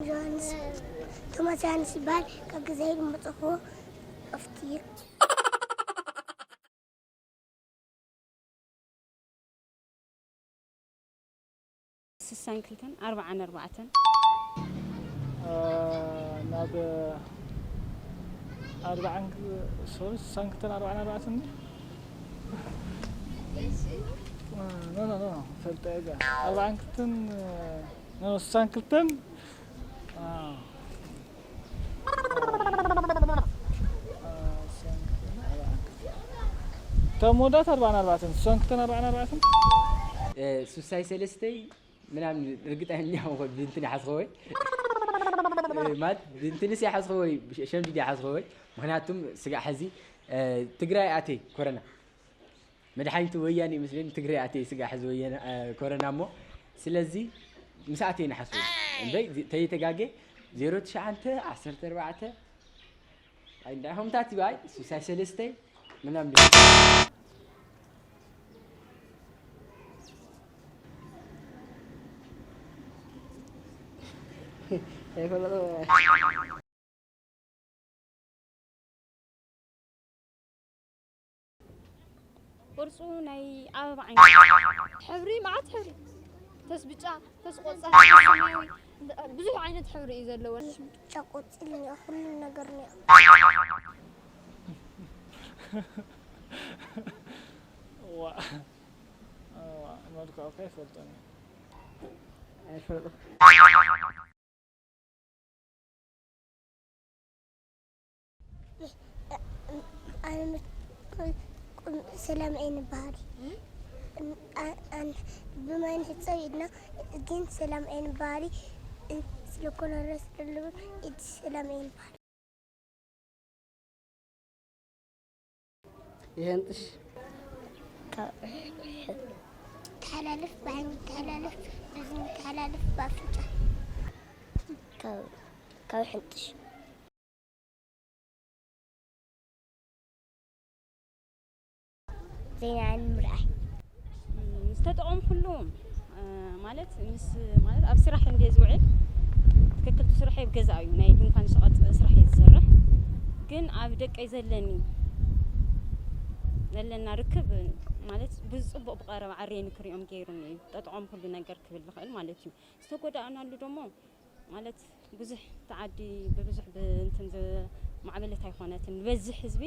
ዮሃንስ፣ ቶማስ ዮሃንስ ይበሃል። ካብ ገዛይ ዝመፅኹዎ ኣብቲ ስሳን ክልተን ኣርባዓን ኣርባዕተን። ናብ ኣርባዓን ሶሪ ስሳን ክልተን ኣርባዓን ኣርባዕተን ኖ ኖ ኖ ፈልጠ እዛ ኣርባዓን ክልተን ኖ ስሳን ክልተን እቶም መወዳእታ ኣርባዓን ኣርባዕተን ስሳን ክልተን ኣርባዓን ኣርባዕተን ሱሳይ ሰለስተይ ምናምን ርግጠኛ ሆንኩ ብእንትን ይሓስኸወይ ማለት ብእንትንስ ይሓስኸወይ ሸምዲድ ይሓስኸወይ ምክንያቱም ስጋዕ ሕዚ ትግራይ ኣተይ ኮረና መድሓኒቱ ወያነ ይመስለኒ ትግራይ ኣተይ ስጋዕ ሕዚ ወያነ ኮረና እሞ ስለዚ ምስ ኣተይ ንሓስወ እምበይ ተይተጋጌ ዜሮ ትሽዓተ ዓሰርተ ኣርባዕተ ኣይ እንዳ ሆምታት ይባይ ሱሳይ ሰለስተይ ምናምን ቅርፁ ናይ ኣበባ ዓይነት ሕብሪ መዓት ሕብሪ ተስ ብጫ ተስ ቆፃል ተስ ሰማያዊ እንዳ- ብዙሕ ዓይነት ሕብሪ እዩ ዘለዎ። ብጫ ቆፂል እኒኦ ኩሉ ነገር እኒኦ ዋ ዋ መልክዑ ከ ይፈልጦ ሰላም ኣይንበሃል ብማይ ንሕፀብ ኢልና ግን ሰላም ኣይንበሃል ስለኮነረ ስለለብን ኢድ ሰላም ኣይንበሃል ይሄንጥሽ ተሓላልፍ ብዓይኒ ተሓላልፍ ብዝኒ ተሓላልፍ ብኣፍንጫ ካብ ሕንጥሽ ዜና ንምርኣይ ዝተጠቐምኩሉ ማለት ምስ ማለት ኣብ ስራሕ እንደ ዝውዕል ትክክል ስራሕ ኣብ ገዛ እዩ ናይ ድንኳን ሸቐጥ ስራሕ እየ ዝሰርሕ ግን ኣብ ደቀይ ዘለኒ ዘለና ርክብ ማለት ብፅቡቕ ብቐረባ ዓርየ ንክሪኦም ገይሩኒ እዩ ጠጠቐምኩሉ ነገር ክብል ዝኽእል ማለት እዩ ዝተጎዳእናሉ ደሞ ማለት ብዙሕ ተዓዲ ብብዙሕ ብእንትን ዝማዕበለት ኣይኮነትን ዝበዝሕ ህዝቢ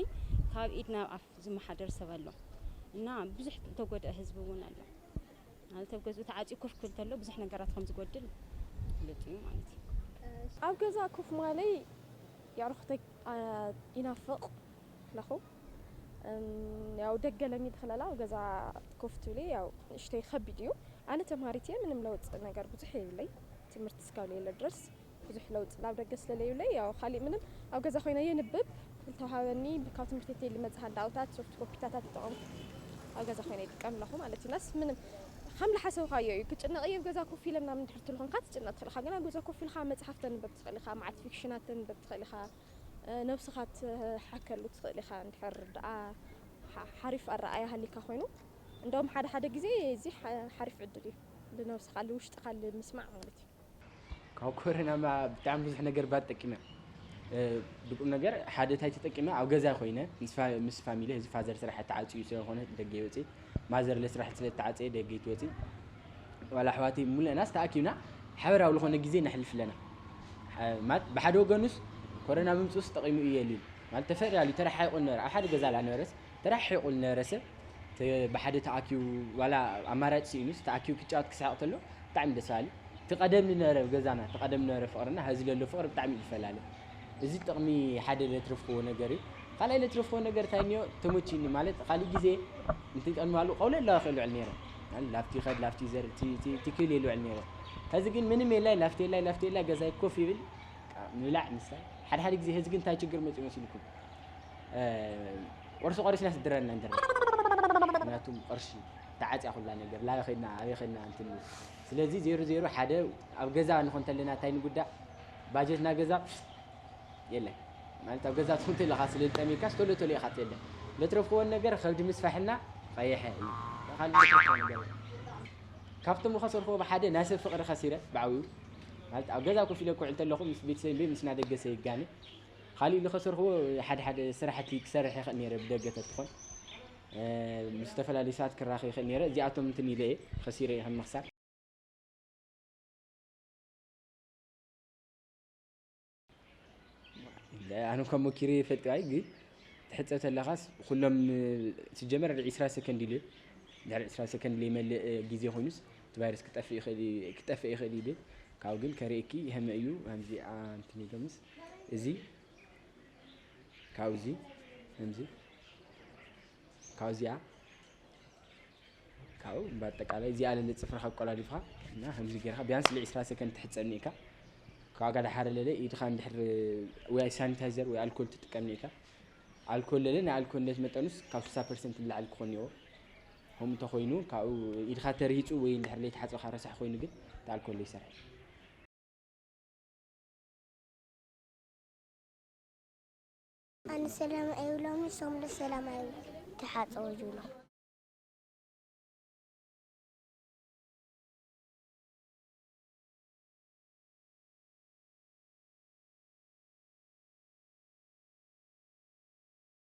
ካብ ኢድ ናብ ኣፍ ዝመሓደር ሰብ ኣሎ እና ብዙሕ ዝተጎድአ ህዝቢ እውን ኣሎ ማለት ኣብ ገዝኡ ተዓፂ ኮፍ ክብል ተሎ ብዙሕ ነገራት ከም ዝጎድል ፍሉጥ እዩ ማለት እዩ ኣብ ገዛ ኮፍ ማለይ የዕርኽተይ ይናፍቕ ኣለኹ ያው ደገ ለሚድ ክለላ ኣብ ገዛ ኮፍ ትብሊ ያው ንእሽተይ ከቢድ እዩ ኣነ ተምሃሪት እየ ምንም ለውጥ ነገር ብዙሕ የብለይ ትምህርቲ እስካብ ለየለ ድረስ ብዙሕ ለውጥ ናብ ደገ ስለለዩለይ ያው ካሊእ ምንም ኣብ ገዛ ኮይነ የንብብ እንተውሃበኒ ካብ ትምህርቲ ቤተይ ልመጽእ ሃንዳውታት ሶፍት ኮፒታታት ይጠቐምኩ ኣብ ገዛ ኮይነ ይጥቀም ኣለኹ ማለት እዩ ናስ ምንም ከም ልሓሰብካዮ እዩ ክጭነቕ እየ ኣብ ገዛ ኮፍ ኢለ ምናምን ድሕር ትልኾንካ ትጭነቕ ትኽእልኻ ግን ኣብ ገዛ ኮፍ ኢልካ መጽሓፍ ተንበብ ትኽእል ኢኻ መዓት ፊክሽናት ተንበብ ትኽእል ኢኻ ነብስኻ ትሓከሉ ትኽእል ኢኻ እንድሕር ደኣ ሓሪፍ ኣረኣያ ሃሊካ ኮይኑ እንደውም ሓደ ሓደ ግዜ እዚ ሓሪፍ ዕድል እዩ ልነብስኻ ልውሽጥኻ ልምስማዕ ማለት እዩ ካብ ኮረና ማ ብጣዕሚ ብዙሕ ነገር ባት ጠቂመ ብቁም ነገር ሓደ ታይ ተጠቂመ ኣብ ገዛ ኮይነ ምስ ፋሚሊ እዚ ፋዘር ስራሕ ተዓፅዩ ስለዝኮነ ደገ ይወፅእ ማዘር ለስራሕ ስለ ተዓፀየ ደገ ይትወፅእ ዋላ ኣሕዋተይ ሙሉእናስ ተኣኪብና ሓበራዊ ዝኾነ ግዜ ነሕልፍ ኣለና ማለት ብሓደ ወገኑስ ኮረና ምምፅኡስ ጠቂሙ እዩ የሊል ማለት ተፈላለዩ ተረሓሒቁ ነበረ ኣብ ሓደ ገዛ ላ ነበረስ ተረሓሒቁ ዝነበረ ሰብ ብሓደ ተኣኪቡ ዋላ ኣማራጭ ስኢኑስ ተኣኪቡ ክጫወት ክስሕቅ ተሎ ብጣዕሚ ደስ በሃሊ እቲ ቀደም ዝነበረ ገዛና እቲ ቀደም ዝነበረ ፍቅርና ሀዚ ለሎ ፍቅሪ ብጣዕሚ እዩ ዝፈላለ እዚ ጥቕሚ ሓደ ለትረፍክዎ ነገር እዩ ካልኣይ ለትረፍክዎ ነገር እንታይ እኒኦ ተመችኒ ማለት ካሊእ ግዜ እንትንቀንባሉ ቀውለ ኣለዋ ክልዕል ነይረ ላፍቲ ይኸድ ላፍቲ ይዘር ትክል የልውዕል ነይረ ሀዚ ግን ምንም የላይ ላፍቲ የላይ ላፍቲ የላይ ገዛይ ኮፍ ይብል ምብላዕ ምስታይ ሓደ ሓደ ግዜ ሀዚ ግን እንታይ ችግር መፅኡ መሲልኩም ቁርሲ ቆሪስና ስድረና ንድረ ምክንያቱም ቅርሺ ተዓፅያ ኩላ ነገር ላበይ ከድና ኣበይ ከድና እንትን ስለዚ ዜሮ ዜሮ ሓደ ኣብ ገዛ ንኾን ተለና እንታይ ንጉዳእ ባጀትና ገዛ የለን ማለት ኣብ ገዛ ትኹን ተለኻ ስለ ዝጠሚካ ቶሎ ቶሎ ኢኻ ትየለ ለትረፍክዎን ነገር ከብዲ ምስፋሕና ቀይሐ እዩ ካልእ ለትረፍክዎ ነገር ካብቶም ከሰርክዎ ብሓደ ናይ ሰብ ፍቕሪ ከሲረ ብዓብዩ ማለት ኣብ ገዛ ኮፍ ኢለ ክውዕል ተለኹ ምስ ቤተሰብ ምስ ናደገሰ ይጋነ። ካሊእ ዝኸሰርክዎ ሓደ ሓደ ስራሕቲ ክሰርሕ ይኽእል ነይረ ብደገ ተትኾን። ምስ ዝተፈላለዩ ሰባት ክራኸብ ይኽእል ነይረ። እዚኣቶም እንትን ኢለ እየ ከሲረ እየ ከም ምኽሳር። ኣነ እኳ ሞኪረ ይፈልጥ ኣይ ግን ትሕፀብ ተለኻስ ኩሎም ስጀመር ዕስራ ሰከንድ ኢሉ ድሕሪ ዕስራ ሰከንድ ዘይመልእ ግዜ ኮይኑስ እቲ ቫይረስ ክጠፍእ ይኽእል እዩ ይብል። ካብኡ ግን ከርእየኪ ይህመ እዩ። ከምዚ ኣንትን ኢሎምስ እዚ ካብዚ ከምዚ ካብዚኣ ካብኡ ብኣጠቃላይ እዚኣ ለለ ፅፍርኻ ኣቆላሊፍካ እና ከምዚ ጌርካ ቢያንስ ለ20 ሰከንድ ትሕፀብ ኒእካ። ካብኡ ጋር ሓረ ለለ ኢድኻ እንድሕር ወይ ሳኒታይዘር ወይ ኣልኮል ትጥቀም ኒእካ። ኣልኮል ለለ ናይ ኣልኮልነት መጠኑስ ካብ 60 ፐርሰንት ንላዕሊ ክኾን እኒኦ። ከምኡ እንተኮይኑ ካብኡ ኢድካ ተርሂፁ ወይ እንድሕር ለይተሓፅብካ ረሳሕ ኮይኑ ግን እቲ ኣልኮል ለይሰርሕ። ኣነ ሰላም ኣይብሎም ንሶም ዶ ሰላም ኣይብሉ ተሓፀቡ ዝብሎም።